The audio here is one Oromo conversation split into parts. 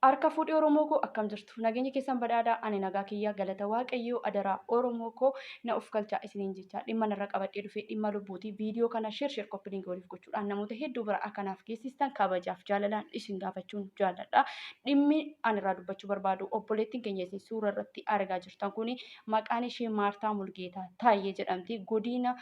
Harka fuudhee Oromoo koo, akkam jirtu? Nageenya keessan badhaadhaa? Ani nagaa kiyya, galata Waaqayyoo. Adaraa Oromoo koo, na of galchaa isiniin jecha. Dhimma narra qabadhee dhufee dhimma lubbuuti. Viidiyoo kana share, share, copy link waliif gochuudhaan namoota hedduu bira akkanaaf geessistan kabajaaf jaalalaan isin gaafachuun jaalladha. Dhimmi ani irraa dubbachuu barbaadu, obboleettiin keenya isin suura irratti argaa jirtan kuni maqaan ishee Maartaa Mulgeetaa Taayyee jedhamti. Godina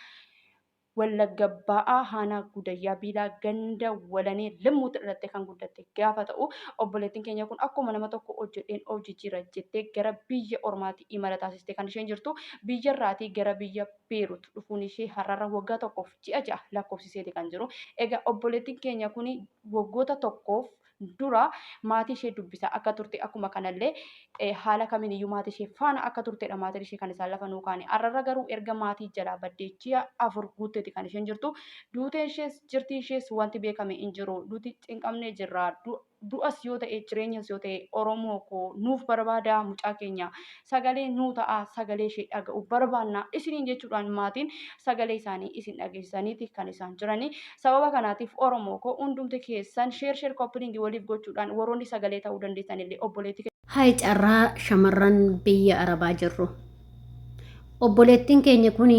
Wallagga Ba'aa Aanaa Gudayyaa Biilaa ganda Walanee Limmuutti dhalattee kan guddatte gaafa ta'u, obboleettiin keenya kun akkuma nama tokko hojjedheen of jijjiira jettee gara biyya ormaatti imala taasistee kan isheen jirtu. Biyyarraatii gara biyya Beerut dhufuun ishee har'arra waggaa 1 fi ji'a 6 lakkoofsiseeti kan jiru. Egaa obboleettiin keenya kun waggoota tokkoof dura maatii ishee dubbisaa akka turte, akkuma kanallee haala kamiin iyyuu maatii ishee faana akka turtedha maatiin ishee kan isaan lafa nuu kaane. Har'arra garuu erga maatii jalaa baddee ji'a 4 guutteeti kan isheen jirtu. Duuteen ishees jirtiin ishees wanti beekame hin jiru. Nuti cinqamnee jirra. Du'as yoo ta'e, jireenyas yoo ta'e, Oromoo koo, nuuf barbaada mucaa keenya, sagalee nuu ta'a, sagalee ishee dhaga'u barbaanna isiniin jechuudhaan maatiin sagalee isaanii isin dhageessisaniiti kan isaan jiranii. Sababa kanaatiif Oromoo koo, hundumti keessan share, share, copy link waliif gochuudhaan warroonni sagalee ta'uu dandeessan illee obboleettii Hayi carraa shamarran biyya Arabaa jirru. Obboleettiin keenya kun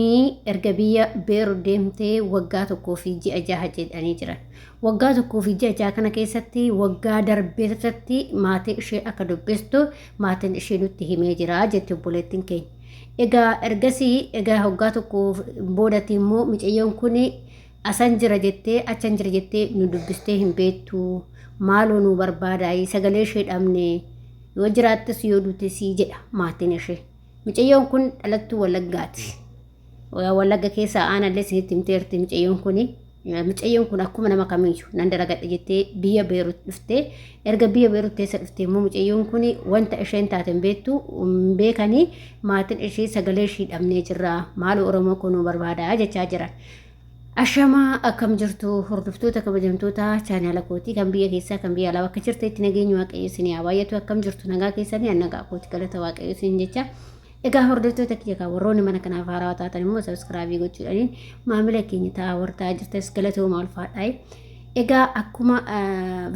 erga biyya Beerut deemtee waggaa 1 fi ji'a 6 jedhanii jiran. Waggaa 1 fi ji'a 6 kana keessatti waggaa darbeessatti maatii ishee akka dubbistu maatiin ishee nutti himee jira jetti obboleettiin keenya. Egaa ergasii, egaa waggaa tokko boodatti immoo mucayyoon kun asan jira jettee, achan jira jettee nu dubbistee hin beektu. Maaloo nu barbaadaayii, sagalee ishee dhabne, yoo jiraattis yoo duutes jedha maatiin ishee. Mucayyoon kun dhalattuu Wallaggaati. Wallagga keessaa aanallee isinitti himteerti mucayyoon kuni. Mucayyoon kun akkuma nama kamiyyuu nan dalagadha jettee biyya Beerut dhuftee, erga biyya Beerut keessa dhuftee immoo mucayyoon kun wanta isheen taate hin beektu, hin beekanii maatiin ishee. Sagalee ishii dhabnee jirra, maaloo Oromoo kun nu barbaadaa jechaa jiran. Ashamaa, akkam jirtu hordoftoota kabajamtoota chaanaala kootii, kan biyya keessaa, kan biyya alaa, bakka jirtanitti nageenyi Waaqayyo isinii haa baay'atu. Akkam jirtu? Nagaa keessanii? An nagaa kooti, galata Waaqayyo isin jecha. Egaa hordoftoota kiyya kan warroonni mana kanaaf haarawaa taatan immoo subscribe gochuudhaan maamila keenya ta'aa wartaa jirtas, galatooma, ulfaadhaa. Egaa akkuma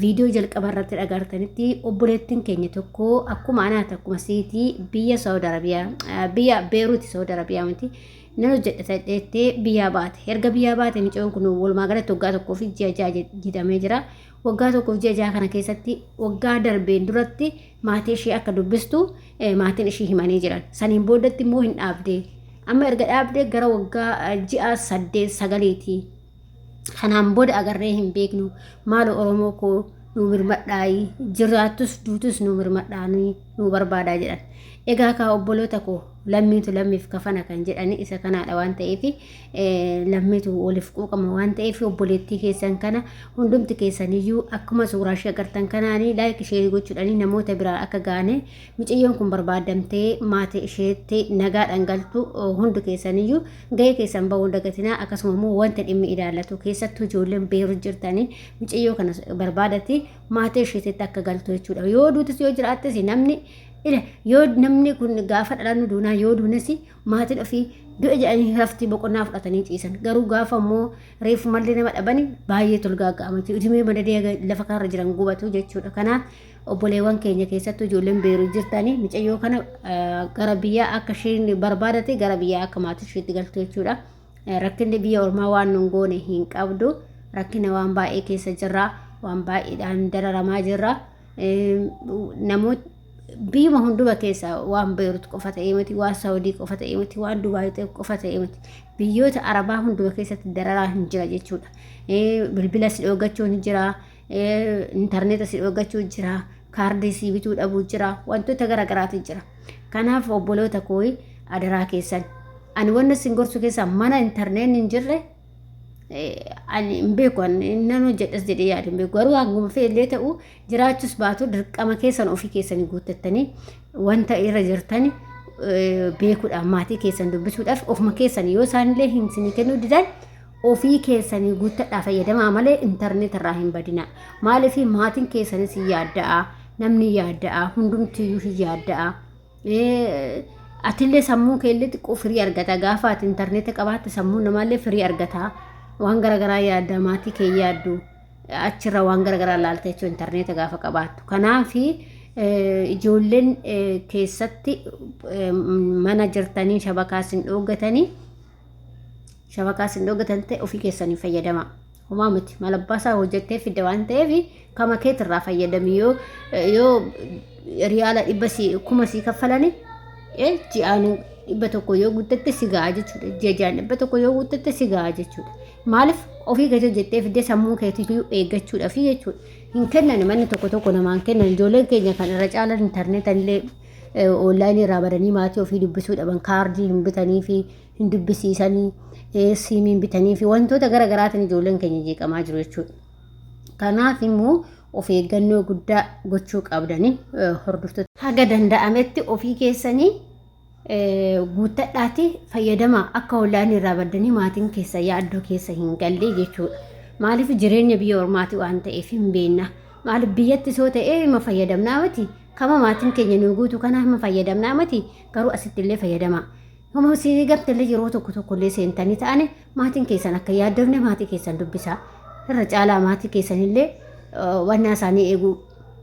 viidiyoo jalqaba irratti dhagartanitti, obboleettiin keenya tokko akkuma anaati, akkuma siitii biyya Saawud Arabiyaa, biyya Beeruuti, Saawud Arabiyaa miti, nan hojjedha jettee biyyaa baate. Erga biyyaa baate mucayyoon kun walumaa galatti waggaa 1 fi ji'a 6 jedhamee jira. Waggaa 1 fi ji'a 6 kana keessatti waggaa darbeen duratti maatii ishee akka dubbistu maatiin ishee himanii jiran. Saniin boodatti immoo hin dhaabde. Amma erga dhaabde gara waggaa ji'a 8 9ti. Kanaan booda agarree hin beeknu. Maaloo Oromoo koo, nu mirmadhaayi, jiraattus duutus nu mirmadhaanii nu barbaadaa jedhan. Egaa kaa obboloota koo, lammiitu lammiif kafana kan jedhani isa kanaadha waan ta'eef, lammiitu waliif quuqama waan ta'eef, obboleettii keessan kana hundumti keessaniyyuu akkuma suuraa ishee agartan kanaanii like, ishee gochuudhaanii namoota biraa akka gaane, mucayyoon kun barbaadamtee maatii isheetti nagaadhaan galtu, hundi keessaniyyuu gahee keessan bahuu hin dagatinaa. Akkasuma immoo wanta dhimmi ilaallatu, keessattuu ijoolleen Beerut jirtanii, mucayyoo kana barbaadati maatii isheetitti akka galtu jechuudha. Yoo duutis yoo jiraattis, namni ila yoo namni kun gaafa dhalannu duunaa, yoo duunes maatiin ofii du'e jedhanii raftii boqonnaa fudhatanii ciisan. Garuu gaafa immoo reefu mallee nama dhabani baay'ee tolgaaga'ama. Idimee madadee lafa kanarra jiran gubatu jechuudha. Kanaaf obboleewwan keenya, keessattuu ijoolleen Beerut jirtanii, mucayyoo kana gara biyyaa akka isheen barbaadate, gara biyyaa akka maatii isheetti galtu jechuudha. Rakkinni biyya ormaa waan nun goone hin qabdu. Rakkina waan baay'ee keessa jirra. Waan baay'eedhaan dararamaa jirra. Namoota biyyuma hunduma keessa, waan Beerut qofa ta'ee miti, waan Saawudii qofa ta'ee miti, waan Dubaay ta'e qofa ta'ee miti. Biyyoota Arabaa hunduma keessatti dararaa hin jira jechuudha. Bilbila si dhoogachuun hin jira. Intarneeta si dhooggachuu jira, kaardii si bituu dhabuu jira, wantoota garaagaraatu jira. Kanaaf obboloota koo, adaraa keessan, ani wanna isin gorsu keessaa mana intarneetni hin jirre ani hin beeku, ani nan hojjedhas jedhee yaadu hin beeku. Garuu hanguma fe'ellee ta'u, jiraachus baatu, dirqama keessan ofii keessanii guuttattanii wanta irra jirtan beekuudhaaf, maatii keessan dubbisuudhaaf, ofuma keessan yoo isaanillee hin isinii kennuu didan, ofii keessanii guuttadhaa fayyadamaa malee intarneet irraa hin badinaa. Maaliif? Maatiin keessanis hin yaadda'a, namni yaadda'a, hundumtiyyuu hin yaadda'a. Atillee sammuu keellee xiqqoo firii argata. Gaafa ati intarneeta qabaatte sammuun namaallee firii argata. Waan garaagaraa yaadda, maatii kee yaaddu, achirra waan garaagaraa laalta jechuudha intarneeta gaafa qabaattu. Kanaaf Ijoolleen keessatti mana jirtanii shabakaa isin dhooggatanii shabakaa isin dhoggatan ta'e ofii keessanii fayyadama. Homaa miti maal abbaa isaa hojjettee fidde waan ta'eef kama keetirraa fayyadami yoo yoo riyaala dhibba si kuma sii kaffalani ji'aan 100 yoo guuttatte si ga'a jechuudha. Ji'a ji'aan 100 yoo guuttatte si ga'a jechuudha. Maaliif ofii keetii hojjettee fiddee sammuu keetiitu eeggachuudhaaf jechuudha. Hin kennan manni tokko tokko namaan kennan ijoolleen keenya kan irra caalan intarneeta illee onlaayinii irraa badanii maatii ofii dubbisuu dhaban kaardii hin bitanii fi hin dubbisiisanii siimii hin bitanii fi wantoota gara garaatiin ijoolleen keenya jeeqamaa jiru jechuudha. Kanaaf immoo of eeggannoo guddaa gochuu qabdanii hordoftoota. Haga danda'ametti ofii keessanii guuttadhaati fayyadamaa akka onlaayinii irraa baddanii maatiin keessa yaaddoo keessa hin galle jechuudha. Maaliif jireenya biyya ormaati waan ta'eef hin beekna. Maaliif biyyatti soo ta'ee hima fayyadamnaa miti. Kama maatiin keenya nu guutu kana hima fayyadamnaa miti. Garuu asitti illee fayyadamaa. Homa isin gamtallee yeroo tokko tokkollee seentanii ta'ani maatiin keessan akka yaaddofne maatii keessan dubbisaa. Irra caalaa maatii keessanillee wannaa isaanii eeguu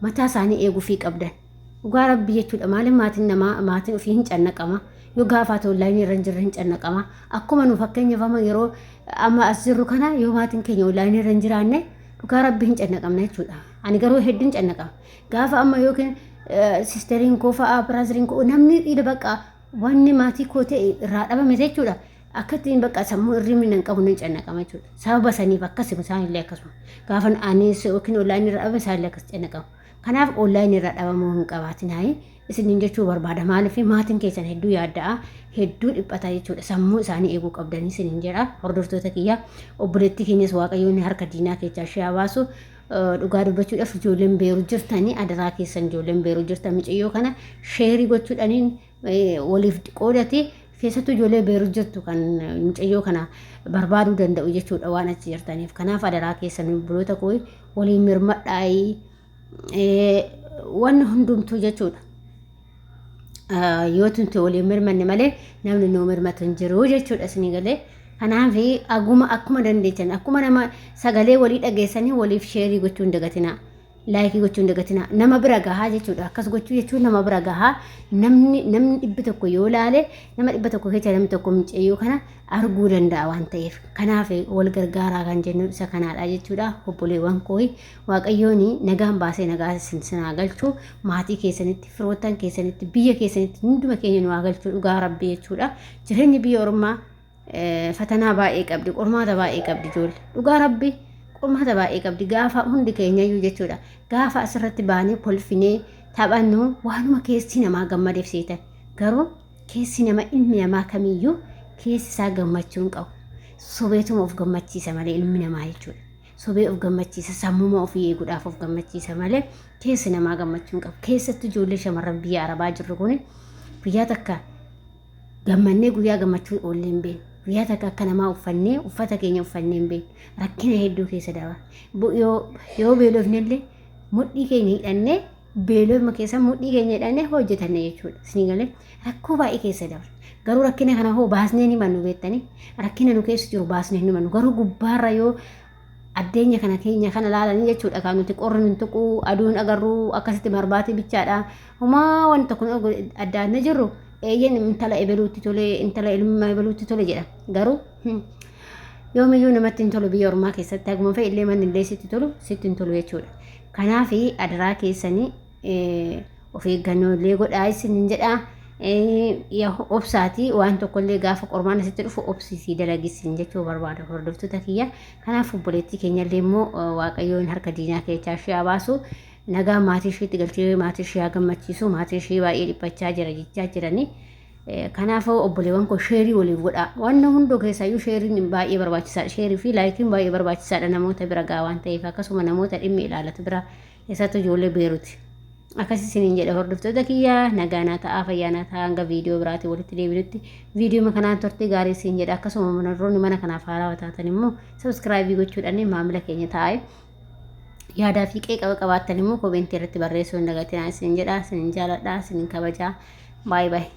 mataa isaanii eeguufii qabdan. Dhugaa rabbi jechuudha maaliif maatiin namaa maatiin ofii hin cannaqama. Yoo gaafaate onlaayinii irra hin jirre hin cannaqama. Akkuma nu fakkeenyaaf amma yeroo amma as jirru kana yoo maatiin keenya onlaayinii irra hin jiraanne dhugaa rabbi hin cannaqamna jechuudha. Ani garuu hedduun cannaqama. Gaafa amma yookiin sisteriin koo fa'aa biraaziriin koo namni dhiira bakka Wanni maatii koo ta'e irraa dhabame jechuudha. Akka ittiin bakka sammuu irriimni nan qabu nan cannaqama jechuudha. Sababa saniif akkasuma isaanillee akkasuma. Gaafa anis yookiin onlaayinii irra dhabame isaanillee akkas cannaqamu. Kanaaf onlaayinii irra dhabamuu hin qabaatinaa isiniin jechuu barbaada. Maaliif maatiin keessan hedduu yaadda'a hedduu dhiphata jechuudha. Sammuu isaanii eeguu qabdanii isiniin jedha. Hordoftoota kiyya obboleettii keenyas waaqayyoon harka diinaa keessaa ishee haa baasu. Dhugaa dubbachuudhaaf ijoolleen beeru jirtanii adaraa keessan ijoolleen beeru jirtan micayyoo kana sheerii gochuudhaniin waliif qoodate keessattuu ijoollee beeru jirtu kan micayyoo kana barbaaduu danda'u jechuudha waan achi jirtaniif kanaaf adaraa keessan obboloota koo waliin mirmadhaayii wanni hundumtuu jechuudha. Yoo tunti waliin mirmanne malee namni nuu mirmatu hin jiru jechuudha isinii galee. Kanaaf aguma akkuma dandeechan akkuma nama sagalee walii dhageessanii waliif sheerii gochuu hin dagatinaa. Laayikii gochuu hin dagatinaa. Nama bira gahaa jechuudha. Akkas gochuu jechuun nama bira gahaa. Namni namni 100 yoo laale nama 100 keessa namni tokko micayyoo kana arguu danda'a waan ta'eef. Kanaaf wal gargaaraa kan jennu isa kanaadha jechuudha. Obboleewwan koo Waaqayyoon nagaan baasee nagaa isin haa galchu. Maatii keessanitti, firoottan keessanitti, biyya keessanitti hunduma keenya nu haa galchu dhugaa rabbii jechuudha. Jireenyi biyya ormaa fatanaa baay'ee qabdi, qormaata baay'ee qabdi ijoollee. Dhugaa rabbii qormaata baay'ee qabdi gaafa hundi keenyayyuu jechuudha. Gaafa asirratti baanee kolfinee taphannu waanuma keessi namaa gammadeef seetan. Garuu keessi nama ilmi namaa kamiyyuu keessi isaa gammachuu hin qabu. Sobeetuma of gammachiisa malee ilmi namaa jechuudha. Sobee of gammachiisa sammuma ofii eeguudhaaf of gammachiisa malee keessi namaa gammachuu hin qabu. Keessattuu ijoollee shamarran biyya Arabaa jirru kun guyyaa takka gammannee guyyaa gammachuu oollee hin beeknu. Guyyaa takka akka namaa uffannee uffata keenya uffannee hin beeknu. Rakkina hedduu keessa dabarra. Yoo beelofne illee mudhii keenya hidhannee beelofma keessa mudhii keenya hidhannee hojjetanne jechuudha. Isinii galee rakkoo baay'ee keessa dabarra. Garuu rakkina kana hoo baasnee ni mannu beektanii rakkina nu keessa jiru baasnee ni mannu. Garuu gubbaarra yoo addeenya kana keenya kana laalanii jechuudha kan nuti qorri nun tuqu aduun agarru akkasitti marbaatii bichaadha. Homaa wanti tokko nu adda adda jirru eeyyeen intala ebeluutti tole intala ilma ebeluutti tole jedha. Garuu yoomiyyuu namatti hin tolu biyya ormaa keessatti haguma fe'e illee manni illee sitti tolu sitti hin tolu jechuudha. Kanaaf adaraa keessanii of eeggannoo illee godhaa isinin jedha. Obsaatii waan tokko illee gaafa qormaan asitti dhufu obsisii dalagisiin jechuu barbaada hordoftoota kiyya. Kanaaf obboleettii keenya illee immoo waaqayyoon harka diinaa keessaa ishee haa baasu. Nagaa maatii isheetti galchee maatii ishee haa gammachiisu. Maatii ishee baay'ee dhiphachaa jira jechaa jiranii. Kanaaf obboleewwan koo sheerii waliif godhaa. Waan hundoo keessaayyuu sheeriin baay'ee barbaachisaadha. Sheerii fi laayikiin baay'ee barbaachisaadha namoota bira gahaa waan ta'eef akkasuma namoota dhimmi ilaalatu bira keessattuu ijoollee Beeruti. Akkas isiniin jedha hordoftoota kiyya nagaa naa ta'aa fayyaa naa ta'aa hanga viidiyoo biraatiin walitti deebinutti viidiyoo kanaan turte gaarii isin jedha akkasuma manarroonni mana kanaaf haarawaa taatan immoo sabiskiraayibii gochuudhaan maamila keenya ta'aa. Yaadaa fi qeeqa qabaattan immoo koomeentii irratti barreessuu hin dagatinaa isin jedha isin jaaladha isin kabajaa baay'ee baay'ee.